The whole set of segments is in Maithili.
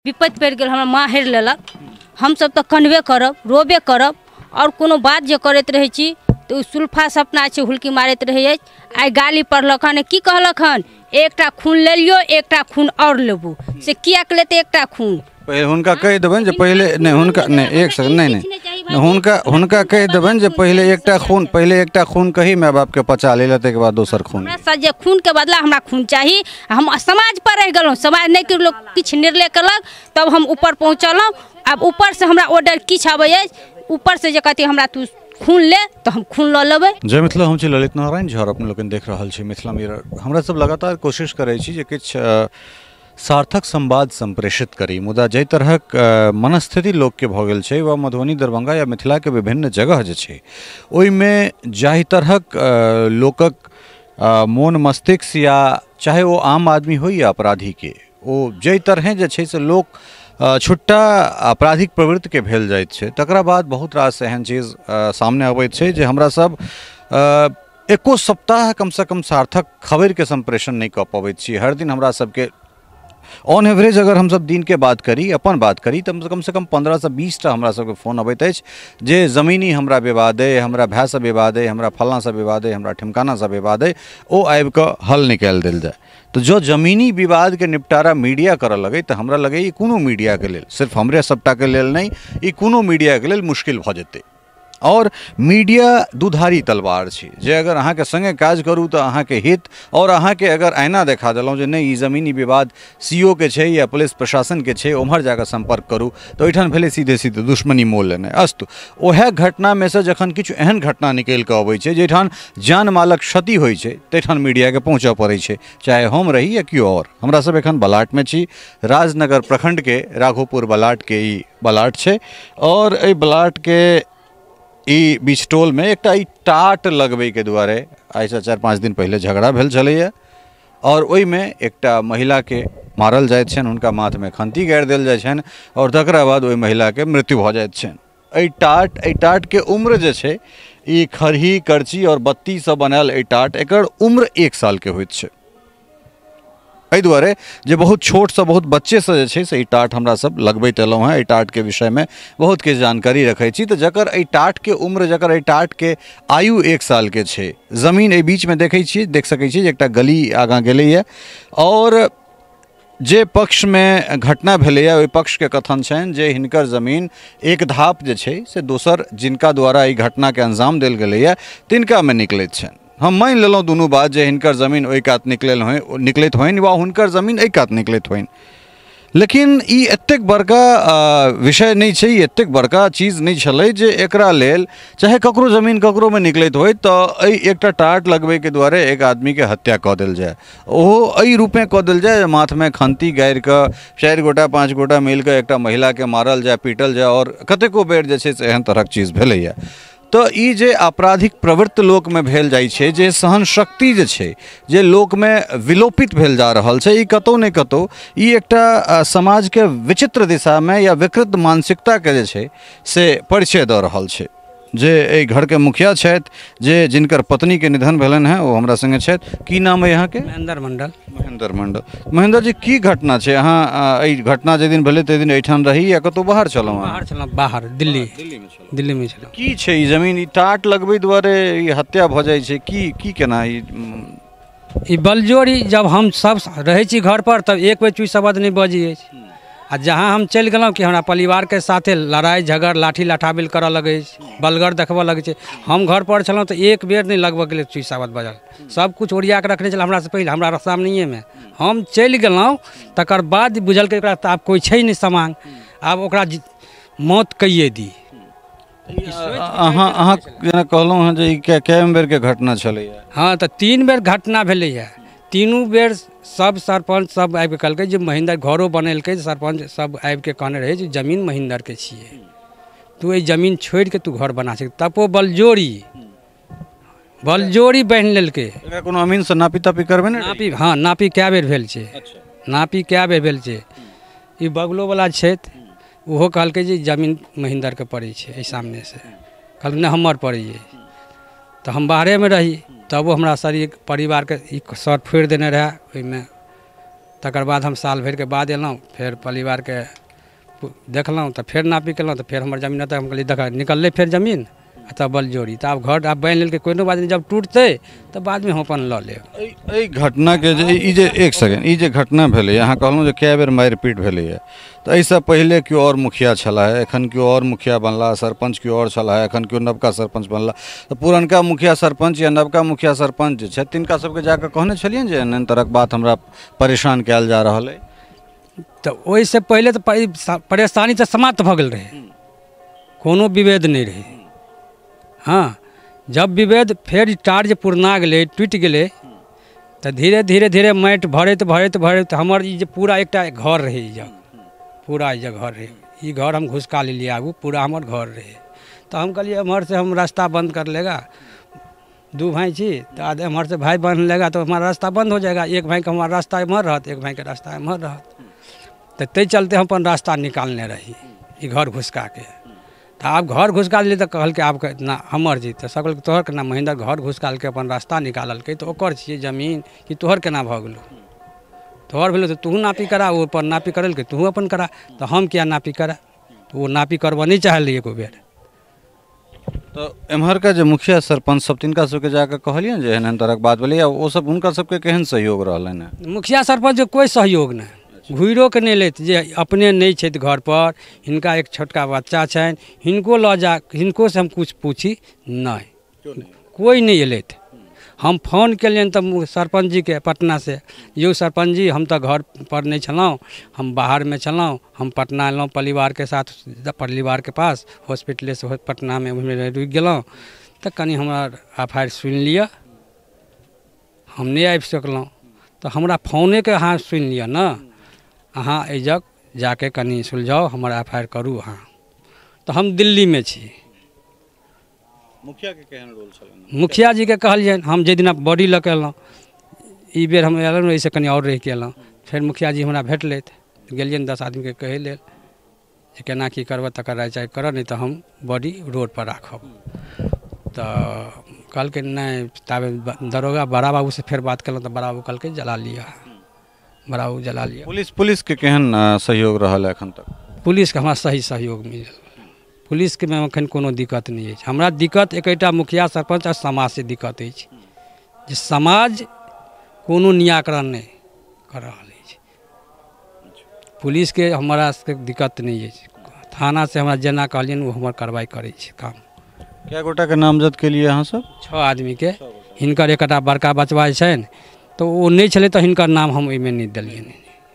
विपत्ति पड़ि गेल, हमरा माँ हेर लेलक, हमसब तऽ कनबे करब, रोबे करब। आओर कोनो बात जे करैत रहै छी तऽ ओ सुल्फा सपना छै, हुलकी मारैत रहै अछि। आइ गाली पढ़लक हन, की कहलक हन, एकटा खून लेलियो, एकटा खून आओर लेबू। से किएक लेतै एकटा खून? पहिले हुनका कहि देबनि जे पहिले नहि, हुनका नहि, एक सेकंड, नहि नहि, हुनका हुनका कहि देबनि जे पहिले एकटा खून, पहिले एकटा खून कही माय बापके पचा ले, ताहिके बाद दोसर खून। हमरा जे खूनके बदला हमरा खून चाही। हम समाज पर रहि गेलहुँ, समाज नहि लोक किछु निर्णय केलक तब हम ऊपर पहुँचलहुँ। आब ऊपरसँ हमरा ऑर्डर किछु अबै अछि, ऊपरसँ जे कहतै हमरा तू खून ले तऽ हम खून लऽ लेबै। जय मिथिला, हम छी ललित नारायण झा, अपने लोकनि देख रहल छी मिथिला मिरर। हमरा सब लगातार कोशिश करै छी जे किछु सार्थक संवाद संप्रेषित करी, मुदा जाहि तरहक मनस्थिति लोकके भऽ गेल छै वा मधुबनी, दरभंगा या मिथिलाके विभिन्न जगह जे छै ओहिमे जाहि तरहक लोकक मोन मस्तिष्क या चाहे ओ आम आदमी होइ या अपराधीके, ओ जाहि तरहें जे छै से लोक छुट्टा आपराधिक प्रवृत्तिके भेल जाइत छै, तकरा बाद बहुत रास एहन चीज सामने अबैत छै जे हमरा सब एको सप्ताह कमसँ कम सार्थक खबरिके सम्प्रेषण नहि कऽ पबैत छी। हर दिन हमरा सबके ऑन एवरेज अगर हमसब दिनके बात करी, अपन बात करी, तऽ कमसँ कम 15 से 20 टा हमरा सबके फोन अबैत अछि जे जमीनी हमरा विवाद अइ, हमरा भायसँ विवाद अइ, हमरा फल्लाँसँ विवाद अइ, हमरा ठिमकानासँ विवाद अइ, ओ आबिकऽ हल निकालि देल जाय। तऽ जँ जमीनी विवादके निपटारा मीडिया करऽ लगै तऽ हमरा लगैए ई कोनो मीडियाके लेल, सिर्फ हमरे सबटाके लेल नहि, ई कोनो मीडियाके लेल मुश्किल भऽ जेतै। और मीडिया दुधारी तलवार छै, जे अगर अहाँके सङ्गे काज करू तऽ अहाँके हित, और अहाँके अगर ऐना देखा देलहुँ जे नहि ई जमीनी विवाद सी ओ के छै या पुलिस प्रशासनके छै, ओम्हर जाकऽ सम्पर्क करू, तऽ ओहिठाम भेलै सीधे सीधे दुश्मनी मोल लेनाइ। अस्तु, ओएह घटनामे सँ जखन किछु एहन घटना निकलि कऽ अबै छै जाहिठाम जान मालक क्षति होइ छै, ताहिठाम मीडियाके पहुँचऽ पड़ै छै, चाहे हम रही या केओ आओर। हमरा सब एखन बलाटमे छी, राजनगर प्रखण्डके राघोपुर बलाटके ई बलाट छै, और एहि बलाटके ई बीच टोलमे एकटा ई टाट लगबैके दुआरे आइसँ 4-5 दिन पहिले झगड़ा भेल छलैए, और ओहिमे एकटा महिलाके मारल जाइत छनि, हुनका माथमे खंती गाड़ि देल जाइ छनि और तकरा बाद ओहि महिलाके मृत्यु भऽ जाइत छनि। एहि टाटके उम्र जे छै, ई खरही, करची और बत्तीसँ बनायल एहि टाट, एकर उम्र 1 सालके होइत छै। एहि दुआरे जे बहुत छोटसँ, बहुत बच्चेसँ जे छै से ई टाट हमरा सब लगबैत एलहुँ हेँ, एहि टाटके विषयमे बहुत किछु जानकारी रखै छी। तऽ जकर एहि टाटके उम्र, जकर एहि टाटके आयु 1 सालके छै, जमीन एहि बीचमे देखै छियै, देख सकै छियै जे एकटा गली आगाँ गेलैए, और जे पक्षमे घटना भेलैए ओहि पक्षके कथन छनि जे हिनकर जमीन एक धाप जे छै से दोसर जिनका द्वारा ई घटनाके अंजाम देल गेलैए तिनकामे निकलैत छनि। हम मानि लेलहुँ दुनू बात जे हिनकर जमीन ओहि कात निकलैत होइन वा हुनकर जमीन एहि कात निकलैत होइन, लेकिन ई एतेक बड़का विषय नहि छै, ई एतेक बड़का चीज नहि छलै जे एकरा लेल चाहे ककरो जमीन ककरोमे निकलैत होइ तऽ एहि एकटा टाट लगबैके दुआरे एक आदमीके हत्या कऽ देल जाय, ओहो एहि रूपेँ कऽ देल जाय माथमे खंती गाड़ि कऽ 4 गोटा 5 गोटा मिलि कऽ एकटा महिलाके मारल जाय, पीटल जाय, आओर कतेको बेर जे छै से एहन तरहक चीज भेलैए। तऽ ई जे आपराधिक प्रवृत्ति लोकमे भेल जाइ छै, जे सहन शक्ति जे छै जे लोकमे विलोपित भेल जा रहल छै, ई कतहु ने कतहु ई एकटा समाजके विचित्र दिशामे या विकृत मानसिकताके जे छै से परिचय दऽ रहल छै। जे एहि घरके मुखिया छथि, जे जिनकर पत्नीके निधन भेलनि हेँ, ओ हमरा सङ्गे छथि। की नाम अइ अहाँके? महेंद्र मंडल। महेंद्र मंडल। महेंद्र जी, की घटना छै? अहाँ एहि घटना जाहि दिन भेलै ताहि दिन एहिठाम रही या कतहु बाहर छलहुँ? बाहर छलहुँ, बाहर, दिल्ली। दिल्लीमे छलहुँ। दिल्लीमे छलहुँ। की छै ई जमीन, ई टाट लगबै दुआरे ई हत्या भऽ जाइ छै, की की केना ई? ई बलजोरी, जब हम सब रहै छी घर पर तब एक बेर चुइ शब्द नहि बजै अछि, आ जहाँ हम चलि गेलहुँ कि हमरा परिवारके साथे लड़ाइ झगड़, लाठी लाठाबिल करऽ लगै अछि, बलगर देखबऽ लगै छै। हम घर पर छलहुँ तऽ एक बेर नहि लगबऽके लेल चुइ साबत बजल, सब किछु ओरिया कऽ रखने छल हमरासँ पहिले, हमरा सामनेमे। हम चलि गेलहुँ तकर बाद बुझलकै ओकरा तऽ आब कोइ छै नहि समांग, आब ओकरा मौत कैये दी। अहाँ अहाँ जेना कहलहुँ हेँ जे ई कए बेरके घटना छलैए? हाँ, तऽ 3 बेर घटना भेलैए। तीनू बेर सब सरपञ्च सब आबिके कहलकै जे महेंद्र घरो बनेलकै, सरपञ्च सब आबिके कहने रहै जे जमीन महेंद्रके छियै, तू एहि जमीन छोड़िके तू घर बना सकै। तब ओ बलजोरी बलजोरी बान्हि लेलकै। एकरा कोनो अमीनसँ नापी तापी करबे ने? नापी, हाँ, नापी कए बेर भेल छै, नापी कए बेर भेल छै। ई बगलोवला छथि, ओहो कहलकै जे जमीन महेंद्रके पड़ै छै एहि सामनेसँ, कहलकै नहि हमर पड़ैए। तऽ हम बाहरेमे रही तबो हमरा शरीर परिवारके ई सर फोड़ि देने रहए, ओहिमे तकर बाद हम साल भरिके बाद एलहुँ, फेर परिवारके देखलहुँ तऽ फेर नापी केलहुँ तऽ फेर हमर जमीन ओतऽ हम कहलियै देख निकललै फेर जमीन आ तब बलजोरी। तऽ आब घर आब बनि लेलकै कोनो बात नहि, जब टूटतै तऽ बादमे हम अपन लऽ लेब। एहि घटनाके जे ई जे एक सेकेंड ई जे घटना भेलै, अहाँ कहलहुँ जे कए बेर मारि पीट भेलैए, तऽ एहिसँ पहिले केओ आओर मुखिया छलाह, एखन केओ आओर मुखिया बनला, सरपञ्च केओ आओर छलाह, एखन केओ नवका सरपञ्च बनला, तऽ पुरनका मुखिया सरपञ्च या नवका मुखिया सरपञ्च जे छथि तिनका सबके जाकऽ कहने छलियनि जे एहन एहन तरहक बात हमरा परेशान कयल जा रहल अइ? तऽ ओहिसँ पहिले तऽ परेशानी तऽ समाप्त भऽ गेल रहै, कोनो विभेद नहि रहै। हाँ, जब विभेद फेर टार जे पुरना गेलै, टूटि गेलै, तऽ धीरे धीरे धीरे माटि भरैत भरैत भरैत हमर ई जे पूरा एकटा घर रहै, ई जगह पूरा ई जगह घर रहै, ई घर हम घुसका लेलियै आगू, पूरा हमर घर रहै। तऽ हम कहलियै एम्हरसँ हम रास्ता बंद कर लेगा, दू भाई छी तऽ एम्हरसँ भाई बान्हि लेगा तऽ हमारा रास्ता बंद हो जाएगा, एक भाईके हमारा रास्ता एम्हर रहत, एक भाईके रास्ता एम्हर रहत। तऽ ताहि चलते हम अपन रास्ता निकालने रही ई घर घुसकाके। तऽ आब घर घुसका लेलियै तऽ कहलकै आब ना हमर जी, तऽ सब कहलकै तोहर केना महेन्द्र घर घुसकालकै अपन रास्ता निकाललकै तऽ ओकर छियै जमीन कि तोहर केना भऽ गेलौ? तोहर भेलौ तऽ तूहू नापी करा, ओ अपन नापी करेलकै तूहू अपन करा, तऽ हम किया नापी करा? तऽ ओ नापी करबऽ नहि चाहलै एको बेर। तऽ एम्हरका जे मुखिया सरपञ्च सब तिनका सबके जाकऽ कहलियनि जे एहन एहन तरहक बात भेलैए, ओ सब हुनका सबके केहन सहयोग रहलनि हेँ? मुखिया सरपञ्चके कोइ सहयोग नहि, घुरिओके नहि लैत, जे अपने नहि छथि घरपर, हिनका एक छोटका बच्चा छनि, हिनको लऽ जा, हिनकोसँ हम किछु पूछी नहि, कोइ नहि एलथि। हम फोन केलियनि तऽ सरपञ्च जीके पटनासँ, यौ सरपञ्च जी हम तऽ घरपर नहि छलहुँ, हम बाहरमे छलहुँ, हम पटना एलहुँ परिवारके साथ, परिवारके पास हॉस्पिटलेसँ पटनामे रुकि गेलहुँ, तऽ कनि हमरा एफ I R सुनि लिअ, हम नहि आबि सकलहुँ, तऽ हमरा फोनेके अहाँ सुनि लिअ ने, अहाँ एहि जग जाके कनि सुलझाउ, हमर एफ I R करू अहाँ। तऽ हम दिल्लीमे छी। मुखियाके केहन रोल छलनि? मुखिया जीके कहलियनि, हम जाहि दिना बॉडी लऽ कऽ एलहुँ, ई बेर हम एलहुँ एहिसँ कनि आओर रहिके एलहुँ, फेर मुखिया जी हमरा भेटलथि, गेलियनि 10 आदमीके कहै लेल जे केना की करबऽ तकर राय चाय करऽ, नहि तऽ हम बॉडी रोडपर राखब। तऽ कहलकै नहि, ताबे दरोगा बड़ा बाबूसँ फेर बात केलहुँ तऽ बड़ा बाबू कहलकै जला लिअ, बड़ा बाबू जला लिअ। पुलिसके केहन सहयोग रहल एखन तक? पुलिसके हमरा सही सहयोग मिलल, पुलिसके मे एखन कोनो दिक्कत नहि अछि। हमरा दिक्कत एकेटा मुखिया सरपञ्च आ समाजसँ दिक्कत अछि, जे समाज कोनो निराकरण नहि कऽ रहल अछि। पुलिसके हमरा सबके दिक्कत नहि अछि, थानासँ हमरा जेना कहलियनि ओ हमर कार्रवाइ करै छै काम। कए गोटाके नामजद केलियै अहाँ सब? 6 आदमीके। हिनकर एकटा बड़का बचबा छनि तऽ ओ नहि छलै तऽ हिनकर नाम हम ओहिमे नहि देलियनि,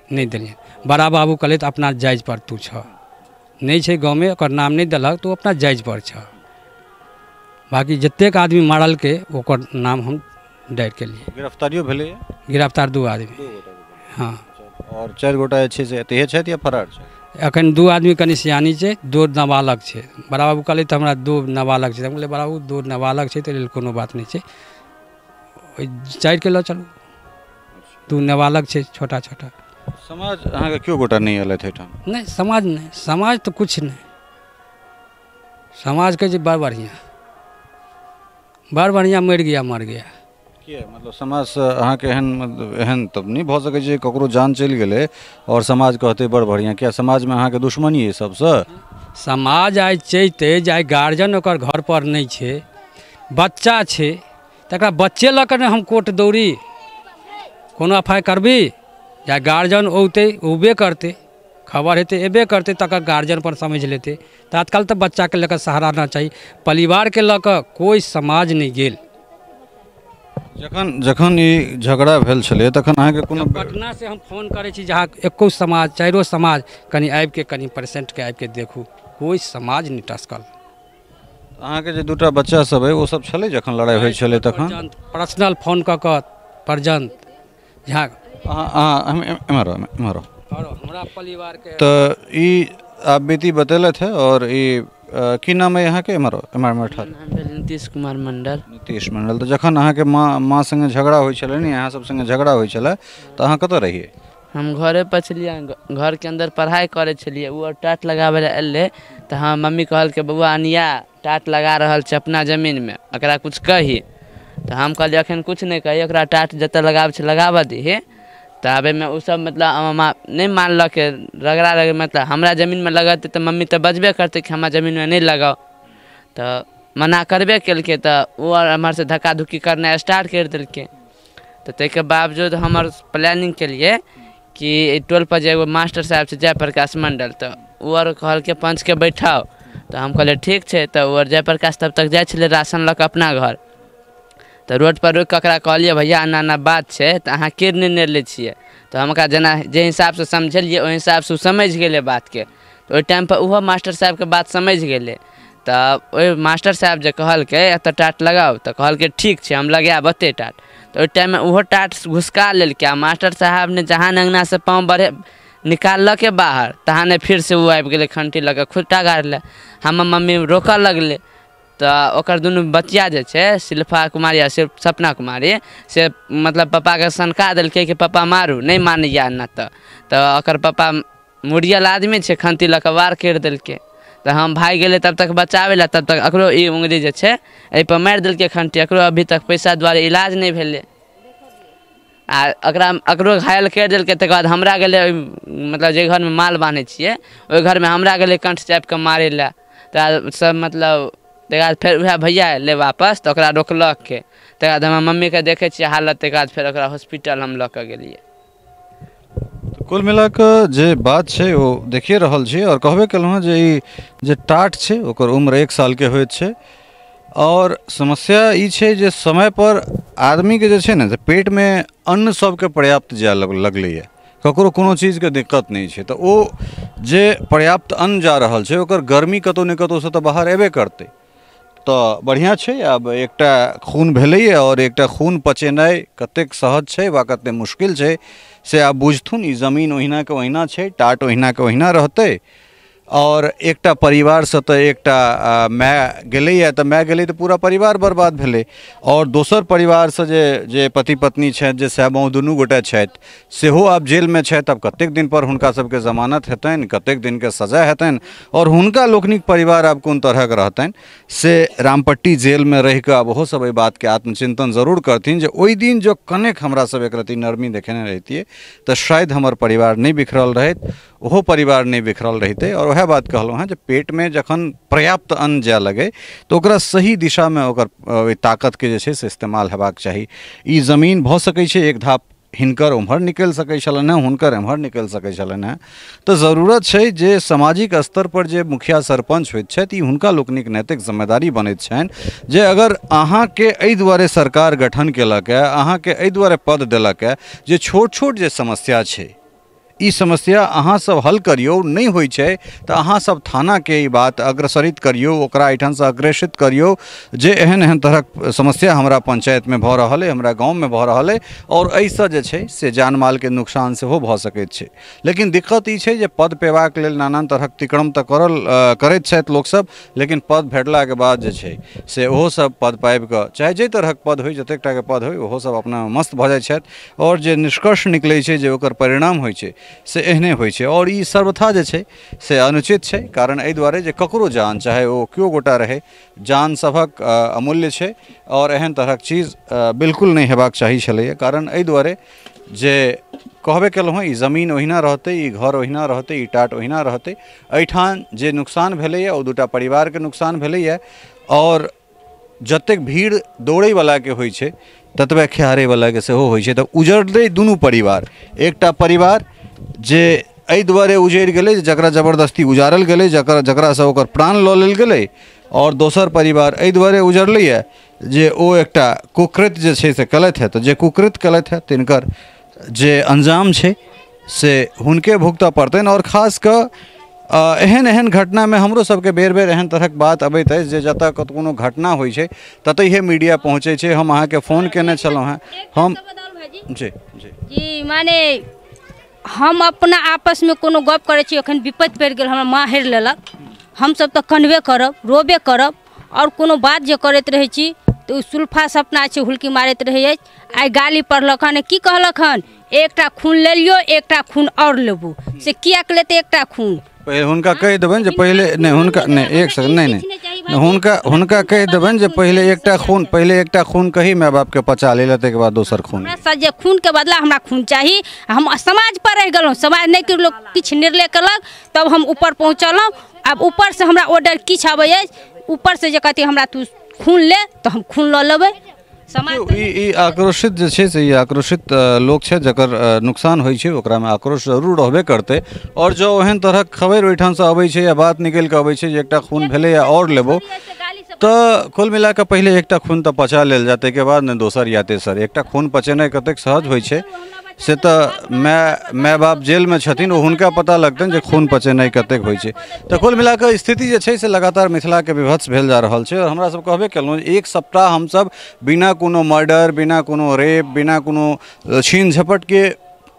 नहि देलियनि। बड़ा बाबू कहलथि अपना जायज पर तू छह, नहि छै गाँवमे ओकर नाम नहि देलक तऽ ओ अपना जायज पर छह, बाँकी जतेक आदमी मारलकै ओकर नाम हम डारि केलियै। गिरफ्तारियो भेलैए? गिरफ्तार 2 आदमी। हाँ, आओर 4 गोटा जे छै से एतहिए छथि या फरार छै? एखन 2 आदमी कनि सियानी छै, 2 नाबालग छै। बड़ा बाबू कहलथि तऽ हमरा 2 नाबालग छै, हम कहलियै बड़ा बाबू 2 नाबालग छै ताहि लेल कोनो बात नहि छै, ओहि 4के लऽ चलू, 2 नाबालग छै छोटा छोटा। समाज अहाँके केओ गोटा नहि एलथि एहिठाम? नहि, समाज नहि, समाज तऽ किछु नहि, समाजके जे बड़ बढ़िआँ, बड़ बढ़िआँ मरि गया मर गया। किया मतलब समाजसँ अहाँके एहन मतलब एहन तब नहि भऽ सकै छै ककरो जान चलि गेलै आओर समाज कहतै बड़ बढ़िआँ, किया समाजमे अहाँके दुश्मनी अइ सबसँ? समाज आइ चैते जे आइ गार्जियन ओकर घरपर नहि छै, बच्चा छै, तकरा बच्चे लऽ कऽ ने हम कोर्ट दौड़ी, कोनो एफ I R करबी, या गार्जियन औतै औबे करतै, खबर हेतै एबे करतै, तकर गार्जियन पर समझि लेतै। तात्काल तऽ बच्चाके लऽ कऽ सहारा ना चाही, परिवारके लऽ कऽ कोइ समाज नहि गेल। जखन जखन ई झगड़ा भेल छलै तखन अहाँके कोनो? पटनासँ हम फोन करै छी जहाँ एको समाज 4 समाज कनि आबिके कनि पेशेंटके आबिके देखू, कोइ समाज नहि टसकल। अहाँके जे 2टा बच्चा सब अइ ओ सब छलै जखन लड़ाइ होइ छलै तखन? पर्सनल फोन कऽ कऽ पर्यन्त जहाँ एम्हर हमरा परिवारके तऽ ई आप बीती बतेलथि है। और ई की नाम है अहाँके? एम्हर एम्हर एम्हर ठाढ़। नीतीश कुमार मंडल। नीतीश मंडल। तऽ जखन अहाँके माँ माँ सङ्गे झगड़ा होइ छलै ने, अहाँ सब सङ्गे झगड़ा होइ छलै तऽ अहाँ कतऽ रहियै? हम घरे पर छलियै, घरके अन्दर पढ़ाइ करै छलियै। ओ टाट लगाबै लए एलै तऽ हम मम्मी कहलकै बौआ अनिया टाट लगा रहल छै अपना जमीनमे, एकरा किछु कही। तऽ हम कहलियै एखन किछु नहि कही, ओकरा टाट जतऽ लगाबै छै लगाबऽ दीही। तऽ आबैमे ओसब मतलब नहि मानलक, रगड़ा रगड़ मतलब हमरा जमीनमे लगेतै तऽ मम्मी तऽ बजबे करतै कि हमरा जमीनमे नहि लगाउ, तऽ मना करबे केलकै। तऽ ओ आर एम्हरसँ धक्का धुक्की करनाइ स्टार्ट करि देलकै। तऽ ताहिके बावजूद हमर प्लानिंग केलिए कि एहि टोलपर जे एगो मास्टर साहेब छै जयप्रकाश मण्डल, तऽ ओ आर कहलकै पंचके बैठाउ, तऽ हम कहलिए ठीक छै। तऽ ओ आर जयप्रकाश तब तक जाइ छलै राशन लऽ कऽ अपना घर, तऽ रोडपर रोकि कऽ ओकरा कहलिए भैया एना एना बात छै, तऽ अहाँ के निर्णय लै छियै? तऽ हम ओकरा जेना जे हिसाबसँ समझेलिए ओहि हिसाबसँ ओ समझि गेलै बातके। तऽ ओहि टाइमपर ओहो मास्टर साहेबके बात समझि गेलै। तऽ ओहि मास्टर साहेब जे कहलकै एतऽ टाट लगाउ, तऽ कहलकै ठीक छै हम लगायब ओतै टाट। तऽ ओहि टाइममे ओहो टाट घुसका लेलकै आ मास्टर साहेब ने जहाँ अङ्गनासँ पाँव बढ़े निकाललकै बाहर तहाँ ने फिरसँ ओ आबि गेलै खण्ठी लऽ कऽ खुट्टा गाड़ि लए। हमर मम्मी रोकऽ लगलै, तऽ ओकर दुनू बचिया जे छै शिल्पा कुमारी आ सपना कुमारी से मतलब पप्पाके सनका देलकै कि पप्पा मारू, नहि मानैया एना। तऽ ओकर पप्पा मुड़ियल आदमी छै, खन्ती लऽ कऽ वार करि देलकै। तऽ हम भागि गेलै तब तक बचाबै लए, तब तक एकरो ई उंगली जे छै एहिपर मारि देलकै खण्ठी। एकरो अभी तक पैसा दुआरे इलाज नहि भेलै आ एकरा एकरो घायल करि देलकै। तकर बाद हमरा गेलै मतलब जे घरमे माल बान्है छियै ओहि घरमे हमरा गेलै कंठ चापि कऽ मारै लए। तऽ सब मतलब तकर बाद फेर वएह भैया अयलै वापस, तऽ ओकरा रोकलकै। तकर बाद हमर मम्मीके देखै छियै हालत, तकर बाद फेर ओकरा हॉस्पिटल हम लऽ कऽ गेलियै। कुल मिला कऽ जे बात छै ओ देखिए रहल छी आओर कहबे केलहुँ हँ जे ई जे टाट छै ओकर उम्र 1 सालके होइत छै। आओर समस्या ई छै जे समयपर आदमीके जे छै ने से पेटमे अन्न सबके पर्याप्त जाय लगलैए, ककरो कोनो चीजके दिक्कत नहि छै, तऽ ओ जे पर्याप्त अन्न जा रहल छै ओकर गर्मी कतहु ने कतहुसँ तऽ बाहर अयबे करतै। तऽ बढ़िआँ छै, आब एकटा खून भेलैए आओर एकटा खून पचेनाइ कतेक सहज छै वा कतेक मुश्किल छै से आब बुझथुन। ई जमीन ओहिनाके ओहिना छै, टाट ओहिनाके ओहिना रहतै। आओर एकटा परिवारसँ तऽ एकटा माय गेलैए तऽ माय गेलै तऽ पूरा परिवार बर्बाद भेलै। आओर दोसर परिवारसँ जे जे पति पत्नी छथि, जे साय दुनू गोटे छथि, सेहो आब जेलमे छथि। आब कतेक दिनपर हुनका सबके जमानत हेतनि, कतेक दिनके सजा हेतनि आओर हुनका लोकनिक परिवार आब कोन तरहक रहतनि से रामपट्टी जेलमे रहिकऽ आब ओहो सब एहि बातके आत्मचिन्तन जरूर करथिन जे ओहि दिन जो कनेक हमरा सब एक रति नरमी देखेने रहितियै तऽ शायद हमर परिवार नहि बिखरल रहैत, ओहो परिवार नहि बिखरल रहितै। आओर वएह बात कहलहुँ हँ जे पेटमे जखन पर्याप्त अन्न जाय लगै तऽ ओकरा सही दिशामे ओकर ओहि ताकतके जे छै से इस्तेमाल हेबाक चाही। ई जमीन भऽ सकै छै एक धाप हिनकर ओम्हर निकलि सकै छलनि हेँ, हुनकर एम्हर निकलि सकै छलनि हेँ। तऽ जरूरत छै जे सामाजिक स्तरपर जे मुखिया सरपञ्च होइत छथि ई हुनका लोकनिक नैतिक जिम्मेदारी बनैत छनि जे अगर अहाँके एहि दुआरे सरकार गठन केलक हँ, अहाँके एहि दुआरे पद देलक हँ जे छोट छोट जे समस्या छै ई समस्या अहाँ सब हल करियौ, नहि होइ छै तऽ अहाँ सब थानाके ई बात अग्रसरित करियौ, ओकरा एहिठामसँ अग्रेषित करियौ जे एहन एहन तरहक समस्या हमरा पंचायतमे भऽ रहल अइ, हमरा गाँवमे भऽ रहल अइ आओर एहिसँ जे छै से जान मालके नुकसान सेहो भऽ सकैत छै। लेकिन दिक्कत ई छै जे पद पेबाक लेल नानान तरहक तिक्रम तऽ करैत छथि लोकसब, लेकिन पद भेटलाके बाद जे छै से ओहो सब पद पाबिकऽ चाहे जाहि तरहक पद होइ, जतेक टाके पद होइ, ओहो सब अपना मस्त भऽ जाइ छथि आओर जे निष्कर्ष निकलै छै, जे ओकर परिणाम होइ छै से एहने होइ छै। आओर ई सर्वथा जे छै से अनुचित छै, कारण एहि दुआरे जे ककरो जान चाहे ओ केओ गोटा रहै, जान सभक अमूल्य छै आओर एहन तरहक चीज बिल्कुल नहि हेबाक चाही छलैए। कारण एहि दुआरे जे कहबे केलहुँ हँ ई जमीन ओहिना रहतै, ई घर ओहिना रहतै, ई टाट ओहिना रहतै। एहिठाम जे नुकसान भेलैए ओ दूटा परिवारके नुकसान भेलैए आओर जतेक भीड़ दौड़ैवलाके होइ छै ततबे खेहारैवलाके सेहो होइ छै। तऽ उजड़लै दुनू परिवार, एकटा परिवार जे एहि दुआरे उजड़ि गेलै जकरा जबरदस्ती उजारल गेलै, जकरासँ ओकर प्राण लऽ लेल गेलै, आओर दोसर परिवार एहि दुआरे उजड़लैए जे ओ एकटा कुकृत जे छै से केलथि हँ। तऽ जे कुकृत केलथि हँ तिनकर जे अंजाम छै से हुनके भुगतऽ पड़तनि। आओर खास कऽ एहन एहन घटनामे हमरो सबके बेर बेर एहन तरहक बात अबैत अछि जे जतऽ कोनो घटना होइ छै ततहिए मीडिया पहुँचै छै। हम अहाँके फोन केने छलहुँ हँ, हम जी जी जी माने हम अपना आपसमे कोनो गप करै छी, एखन विपत्ति पड़ि गेल, हमरा माँ हेर लेलक, हमसब तऽ कनबे करब, रोबे करब आओर कोनो बात जे करैत रहै छी तऽ ओ सुल्फा सपना छै हुलकी मारैत रहै अछि। आइ गाली पढ़लक हन, की कहलक हन, एकटा खून लेलियो एकटा खून आओर लेबू, से किएक लेतै एकटा खून? पहिले हुनका कहि देबनि जे पहिले नहि हुनका नहि एक सेकंड नहि नहि हुनका हुनका कहि देबनि जे पहिले एकटा खून कही माय बापके पचा ले, ताहिके बाद दोसर खून। हमरा जे खूनके बदला हमरा खून चाही। हम समाज पर रहि गेलहुँ, समाज नहि लोक किछु निर्णय केलक तब हम ऊपर पहुँचलहुँ। आब ऊपरसँ हमरा ऑर्डर किछु आबै अछि, ऊपरसँ जे कहतै हमरा तू खून ले तऽ हम खून लऽ लेबै। ई आक्रोशित जे छै से ई आक्रोशित लोक छै, जकर नुकसान होइ छै ओकरामे आक्रोश जरूर रहबे करतै। आओर जँ ओहन तरहक खबरि ओहिठामसँ अबै छै या बात निकलि कऽ अबै छै जे एकटा खून भेलैए आओर लेबो, तऽ कुल मिला कऽ पहिले एकटा खून तऽ पचा लेल जाय, ताहिके बाद ने दोसर या तेसर। एकटा खून पचेनाइ कतेक सहज होइ छै से तऽ माय बाप जेलमे छथिन, ओ हुनका पता लगतनि जे खून पचेनाइ कतेक होइ छै। तऽ कुल मिला कऽ स्थिति जे छै से लगातार मिथिलाके विभत्स भेल जा रहल छै। और हमरा सब कहबे केलहुँ, एक सप्ताह हमसब बिना कोनो मर्डर, बिना कोनो रेप, बिना कोनो छीन झपटके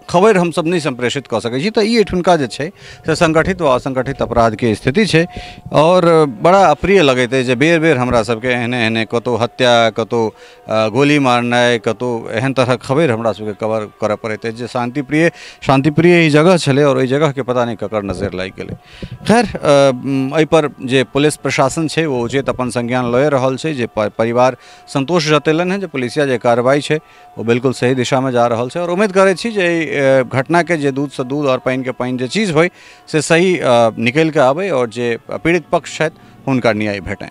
खबरि हमसब नहि सम्प्रेषित कऽ सकै छी। तऽ ई एठुनका जे छै से संगठित वा असंगठित अपराधके स्थिति छै। और बड़ा अप्रिय लगैत अछि जे बेर बेर हमरा सबके एहने एहने कतहु हत्या, कतहु गोली मारनाइ, कतहु एहन तरहक खबरि हमरा सबके कवर करऽ पड़ैत अछि जे शान्तिप्रिय ई जगह छलै और ओहि जगहके पता नहि ककर नजरि लागि गेलै। खैर, एहिपर जे पुलिस प्रशासन छै ओ उचित अपन संज्ञान लए रहल छै। जे परिवार संतोष जतेलनि हेँ जे पुलिसिया जे कार्रवाई छै ओ बिल्कुल सही दिशामे जा रहल छै। और उम्मीद करै छी जे एहि घटनाके जे दूधसँ दूध और पानिके पानि जे चीज़ होइ से सही निकलि कऽ आबै और जे पीड़ित पक्ष छथि हुनका न्याय भेटनि।